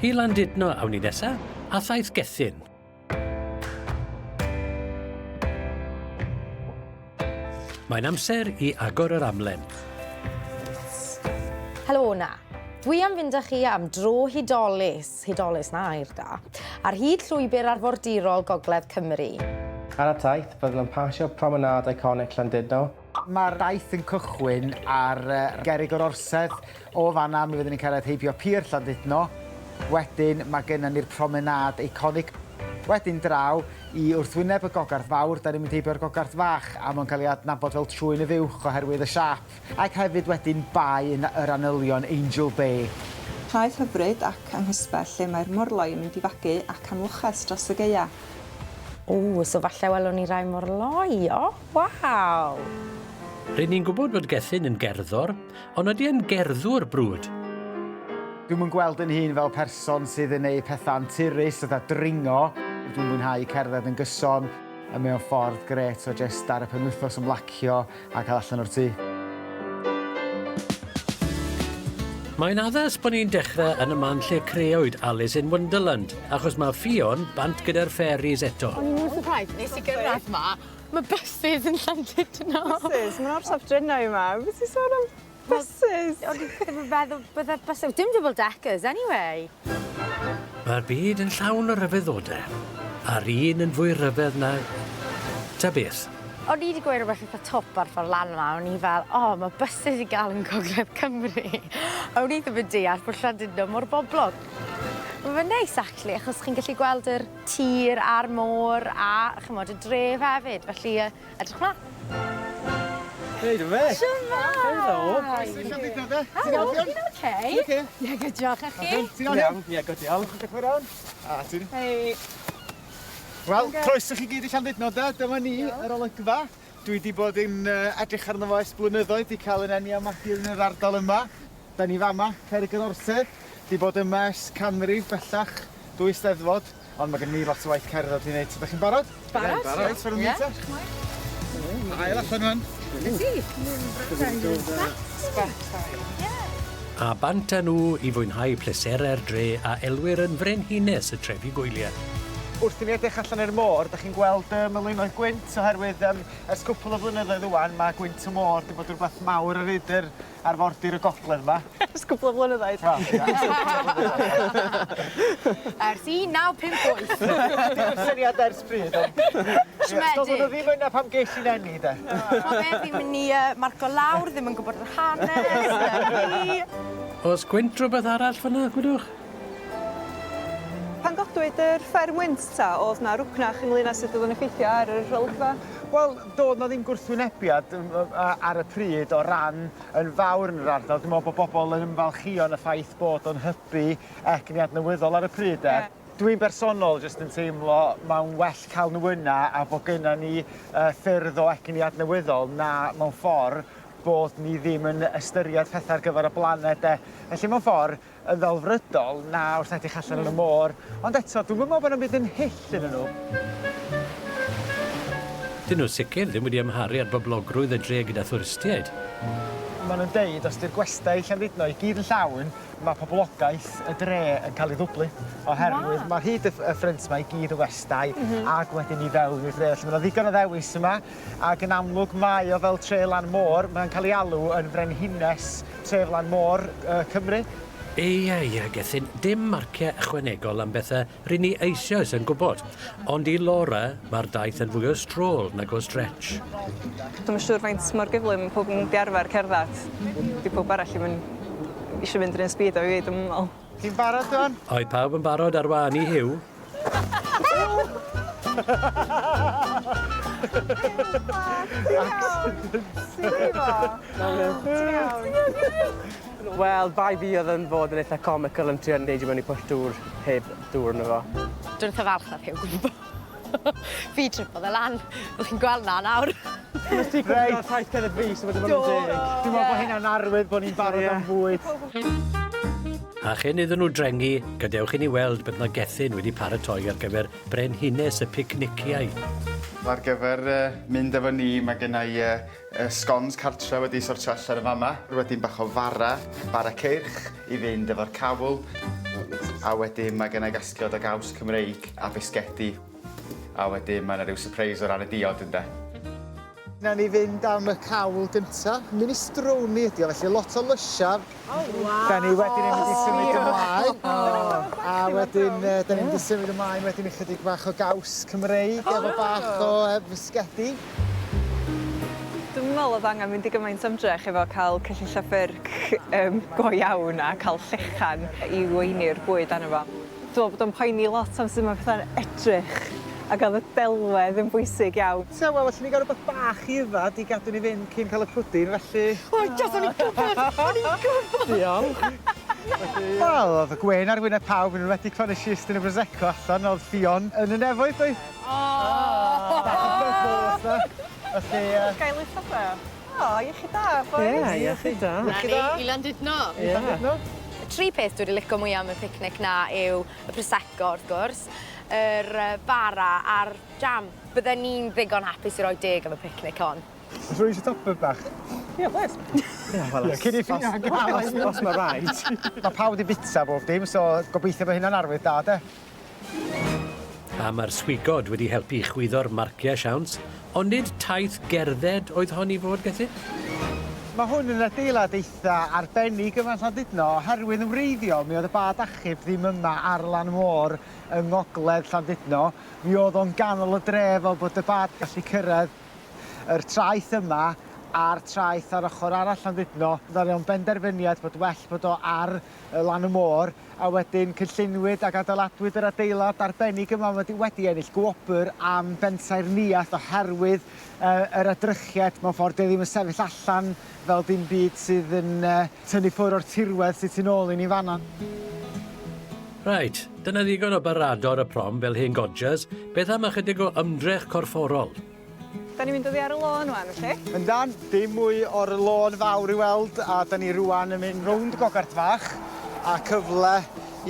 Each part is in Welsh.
I Landudno awn ni nesa, a thaith Gethin. Mae'n amser i agor yr amlen. Helo na. Dwi am fynd â chi am dro hudolus, hudolus na air da, ar hyd llwybr arfordirol Gogledd Cymru. Ar y taith, byddwn yn pasio promenâd eiconic Llandudno, Mae'r daith yn cychwyn ar gerrig yr orsedd. O fan'na mi fyddwn ni'n cyrraedd heibio Pier Llandudno. Wedyn mae gennym ni'r promenâd eiconig. Wedyn draw i wrthwyneb y Gogarth Fawr, da ni'n mynd heibio'r Gogarth Fach a mae'n cael ei adnabod fel Trwyn y Fuwch oherwydd y siâp. Ac hefyd wedyn Bae yr Angylion, Angel Bay. Traeth hyfryd ac anghysbell lle mae'r morloi yn mynd i fagu ac am loches dros y gaea'. Ww, so falle welwn ni rai morloi, o! Waw! Ry'n ni'n gwybod bod Gethin yn gerddor, ond ydy e'n gerddwr brwd? Dwi'm yn gweld yn hun fel person sydd yn neud petha anturus, fatha dringo. Dwi'n mwynhau cerdded yn gyson, a mae o'n ffordd grêt o jyst ar y penwythnos ymlacio a cael allan o'r tŷ. Mae'n addas bod ni'n dechrau yn y man lle creawyd Alice in Wonderland, achos mae Ffion bant gyda'r fairies eto. O'n i mor surprised nes i gyrraedd 'ma, ma' buses yn Llandudno. Buses? Ma' 'na orsaf drenau yma. Be' ti'n sôn am buses? O'n i ddim yn meddwl bydde buses... Dim double deckers anyway. Mae'r byd yn llawn o ryfeddodau, a'r un yn fwy rhyfedd na... Ta beth. O'n i 'di gweud rwbeth itha twp ar ffor lan 'ma o'n i fel o ma' buses i ga'l yn Gogledd Cymru. A o'n i ddim yn deall bod Llandudno mor boblog. Ma' fe'n neis actually achos chi'n gallu gweld yr tir a'r môr a ch'mod y dref hefyd felly yy edrych mlan. Hei dyma fe. Shwmai? Helo. Croeso i Llandudno de. Helo, chi'n oce? Ti'n oce? Ie good diolch a chi? Ti'n iawn? Ie good diolch. Diolch yn fawr. A ti? Hei. Wel, croeso chi gyd i Llandudno de. Dyma ni, yr olygfa. Dwi 'di bod yn edrych arno fo ers blynyddoedd, 'di cael 'yn eni a magu yn yr ardal yma. Da ni fama, Cerrig yr Orsedd. 'Di bod yma ers canrif bellach, dwy Steddfod, ond ma' gen ni lot o waith cerdded i neud, so 'dach chi'n barod? Barod. Barod. Reit, ffordd ni te. Ail allan ŵan. A bant â nhw i fwynhau pleserau'r dre a elwir yn Frenhines y Trefi Gwyliau. Wrth i ni edrych allan i'r môr, dach chi'n gweld y melynoedd gwynt oherwydd yym ers cwpwl o flynyddoedd ŵan ma' gwynt y môr 'di bod rwbath mawr ar hyd yr arfordir y gogledd 'ma. Ers cwpwl o flynyddoedd. Wel, ia. Ers cwpwl o flynyddoedd. Ers 1958. Dim yn syniad ers pryd ond... Siomedig. Doedden nhw ddim yna pan ges i'n eni de. T'mo' be' fi'n myn' i yy marco lawr, ddim yn gwbod yr hanes, 'na ni. O's gwynt rhywbeth arall fyn 'na, gwedwch? Pan godwyd yr fferm wynt ta, o'dd 'na rwcnach ynglŷn â sut o'dd o'n effeithio ar yr olygfa? Wel, do'dd 'na ddim gwrthwynebiad yym yy ar y pryd o ran yn fawr yn yr ardal. Dwi me'wl bo' bobol yn ymfalchïo yn y ffaith bod o'n hybu egni adnewyddol ar y pryd 'de. Ie. Dwi'n bersonol jyst yn teimlo mae'n well cael nhw yna a bod gynna ni yy ffyrdd o egni adnewyddol na mewn ffor bod ni ddim yn ystyried petha ar gyfer y blaned 'de. Felly mewn ffor yn ddelfrydol na wrth edrych allan yn y môr ond eto dwi'm yn me'wl bo' 'na'm byd yn hyll ynnyn nhw. Dyn nhw sicr ddim wedi amharu ar boblogrwydd y dre gyda thwristiaid. Ma' nhw'n deud os 'di'r gwestai Llandudno i gyd yn llawn Mae poblogaeth y dre yn cael ei ddwblu oherwydd mae hyd y y ffrynt 'ma i gyd yn westai ac wedyn i fewn i'r dre. Felly ma' 'na ddigon o ddewis yma ac yn amlwg mae o fel tre lan môr, mae'n cael ei alw yn frenhines tref lan môr yy Cymru. Ia, ia, Gethin, dim marciau ychwanegol am bethau Ry'n ni eisoes yn gwybod, ond i Laura, mae'r daith yn fwy o stroll nag o stretch. Dwi'm yn siŵr faint mor gyflym ma' powb yn 'di arfer cerddad. 'Di powb arall ddim yn isio mynd yr un speed â fi dwi'm yn me'wl. Chi'n barod ŵan? Oedd pawb yn barod ar wahân i Huw? Accident. Ti'n iawn? Wel, bai fi oedd yn fod yn eitha comical yn trio neidio mewn i pwll dŵr heb dŵr yno fo. Dwi'n eitha falch nath Huw gwympo. Fi tripodd e lan. Fel chi'n gweld 'na nawr. Nes ti gwympo ar taith cerdded fi, so ma' 'di bod yn deg. Dwi'n meddwl bod hynna'n arwydd bod ni'n barod am fwyd. A chyn iddyn nhw drengi, gadewch i ni weld beth mae Gethin wedi paratoi ar gyfer brenhines y picniciau. Ar gyfer mynd efo ni, mae genna i Y scones cartre wedi sortio allan yn fama. Wedyn bach o fara, bara ceirch i fynd efo'r cawl. A wedyn mae gennai gasgliad o gaws Cymreig a bisgedi. A wedyn mae 'na ryw sypreis o ran y diod ynde. Nawn ni fynd am y cawl gynta. Minestrone ydi o, felly lot o lysia. Oh waw! Da ni wedyn yn mynd i symud ymlaen. A wedyn yy 'dan ni'n mynd i symud ymlaen wedyn i chydig bach o gaws Cymreig efo bach o yy fisgedi. Dwi'm yn me'wl o'dd angan mynd i gymaint o ymdrech efo ca'l cyllyll a ffyrc yym go iawn a ca'l llechan i weini'r bwyd arno fo. Dwi me'wl bod o'n poeni lot am su' ma' petha'n edrych ag o'dd y delwedd yn bwysig iawn. So wel allen ni ga'l rwbeth bach i yfad i gadw ni fynd cyn ca'l y pwdin felly... O jyst o'n i'n gwbod! O'n i'n gwbod! Diolch. Wel o'dd y gwên ar wyneb pawb yn enwedig pan nesh i estyn y prosecco allan o'dd Ffion yn y nefoedd doedd? O! Bach o bubbles 'na. Felly yy... Gai lwyth o O, iechyd da, bois. Ie, iechyd da. Na ni, i Landudno. Ie. Llandudno. Y tri peth dwi 'di lico mwya am y picnic 'na yw y prosecco wrth gwrs, yr yy bara a'r jam. Bydden i'n ddigon hapus i roi deg am y picnic hon. O's rywun isio top up bach? Ie, plîs. Ie, wel os... Cyn i Ffion ga'l Os os ma' raid. Ma' pawb 'di bita bob dim so gobeithio bo' hynna'n arwydd da 'de? A mae'r swigod wedi helpu i chwyddo'r marciau siawns, ond nid taith gerdded oedd hon i fod, Gethin? Mae hwn yn adeilad eitha arbennig yma yn Llandudno oherwydd yn wreiddiol mi oedd y bad achub ddim yma ar lan môr yng ngogledd Llandudno. Mi oedd o'n ganol y dre fel bod y bad gallu cyrraedd yr traeth yma a'r traeth ar ochr arall Llandudno. Ddaru o'n benderfyniad bod well bod o ar lan y môr A wedyn cynlluniwyd ac adeiladwyd yr adeilad arbennig yma. Mae wedi ennill gwobr am bensaernïaeth oherwydd uh, yr edrychiad. Mewn ffordd, dio ddim yn sefyll allan fel dim byd sydd yn uh, tynnu ffwrdd o'r tirwedd sydd tu nôl i ni fanna. Reit, dyna ddigon o barado ar y prom fel hen godgers. Beth am ychydig o ymdrech corfforol? Da ni'n mynd oddi ar y lôn wan, felly? Yndan, dim mwy o'r lôn fawr i weld, a da ni rwan yn mynd rownd Gogart Fach, a cyfle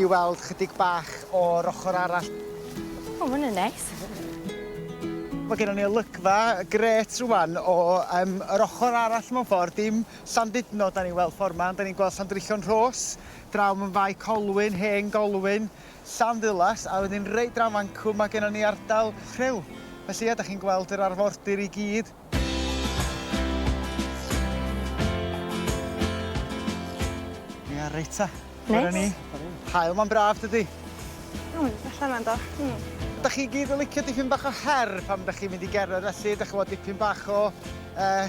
i weld chydig bach o'r ochr arall. O, ma' hwn yn neis. Mae gennon ni olygfa grêt rwan o um, yr ochr arall mewn ffordd, dim Llandudno da ni'n weld ffordd 'ma, ond da ni'n gweld Llandrillo'n Rhos, draw mewn Fae Colwyn, hen Golwyn, Llanddulas, a wedyn reit draw fancw mae gennon ni ardal Rhyl. Felly ie, da chi'n gweld yr arfordir i gyd. Ia, reit ta. Neis. Dyna ni. Haul ma'n braf dydi? O, mae'n allan ma'n do. Hmm. Da chi gyd yn licio dipyn bach o her pan da chi'n mynd i gerdded felly, da chi'n gwybod dipyn bach o uh,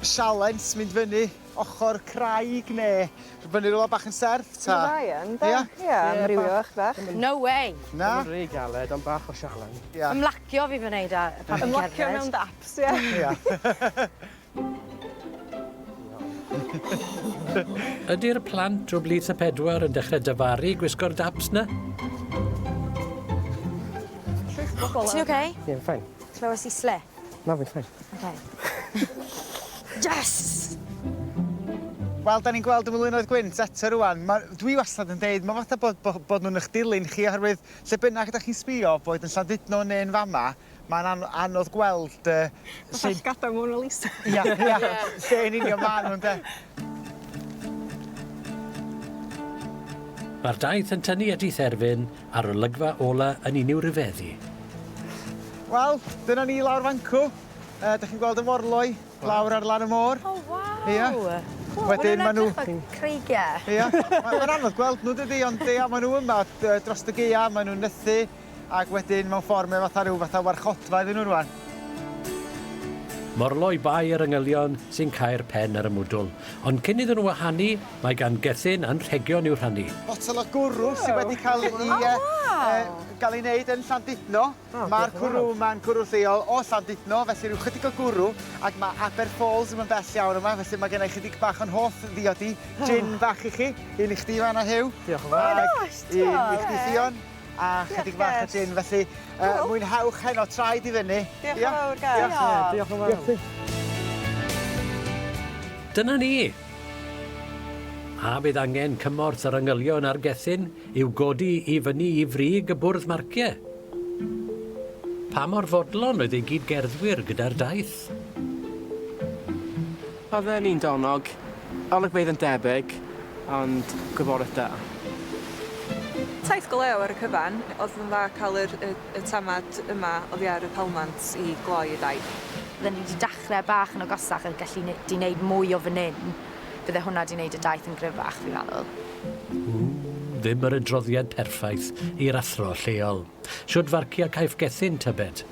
sialens mynd fyny Ochr craig ne fyny rywle bach yn serth ta? Ma' ddau yn de? Ia? Ia, amrywio bach bach. No way! Na? Dim yn rhy galed ond bach o sialens. Ia. Ymlacio fi fy neud a pan fi'n cerdded. Ymlacio mewn daps ia? Ia. Ydi'r plant o blith y pedwar yn dechrau dyfaru gwisgo'r daps 'na? Ti'n oce? Ie, fine. Clywes i slip. Na, fi'n fine. Okay. Yes! Wel, da ni'n gweld y melynoedd gwynt eto rwan. Ma, dwi wastad yn deud, mae fatha bod, bod, bod nhw'n eich dilyn chi, oherwydd lle bynnag ydych chi'n sbio, boed yn Llandudno neu'n fama, mae'n an anodd gweld... Fatha llgada Mona Lisa. Ia, ia, lle yn union maen nhw'n de. Mae'r daith yn tynnu at ei therfyn a'r olygfa ola yn un i'w ryfeddu. Wel, dyna ni lawr fancw. Uh, da chi'n gweld y morloi lawr ar lan y môr. Oh, waw! Ia. Wedyn ma' nhw... Edrych fel creigiau. Ia. Mae'n anodd gweld nhw dydy, ond ia, maen nhw yma dros y gaea, maen nhw'n nythu, ac wedyn mewn ffordd mae fatha rhyw fatha warchodfa iddyn nhw rwan. Morloi bai yr angylion sy'n cau'r pen ar y mwdwl, ond cyn iddyn nhw wahanu, mae gan Gethin anrhegion i'w rhannu. Botel o gwrw sydd wedi cael ei, oh, wow. gael ei wneud yn Llandudno. Oh, Mae'r cwrw yma'n cwrw lleol o Llandudno, felly rhyw chydig o gwrw, ac mae Aber Falls ddim yn bell iawn yma, felly mae gennau chydig bach o'n hoff ddiod i, gin bach i chi, un i chdi fan'na Huw. Diolch yn fawr. Ac un i chdi Ffion, a chydig bach o gin, felly uh, mwynhewch heno traed i fyny. Diolch yn fawr, Gar. Diolch. Diolch yn fawr. Dyna ni. A bydd angen cymorth yr angylion a'r Gethin i'w godi i fyny i frig y bwrdd marciau. Pa mor fodlon oedd ei gyd-gerddwyr gyda'r daith? Oedden ni'n donog, olygfeydd yn debyg, ond gwybodaeth da. Taith Taith go lew ar y cyfan. Oedd yn dda cael yr, y, y tamad yma oddi ar y palmant i gloi y daith. Bydden ni wedi dechrau bach yn agosach a gallu ne- 'di wneud mwy o fan hyn, bydde hwnna 'di wneud y daith yn gryfach, fi'n meddwl. Ww, ddim yr adroddiad perffaith i'r athro lleol. Shwd farciau caiff Gethin, tybed?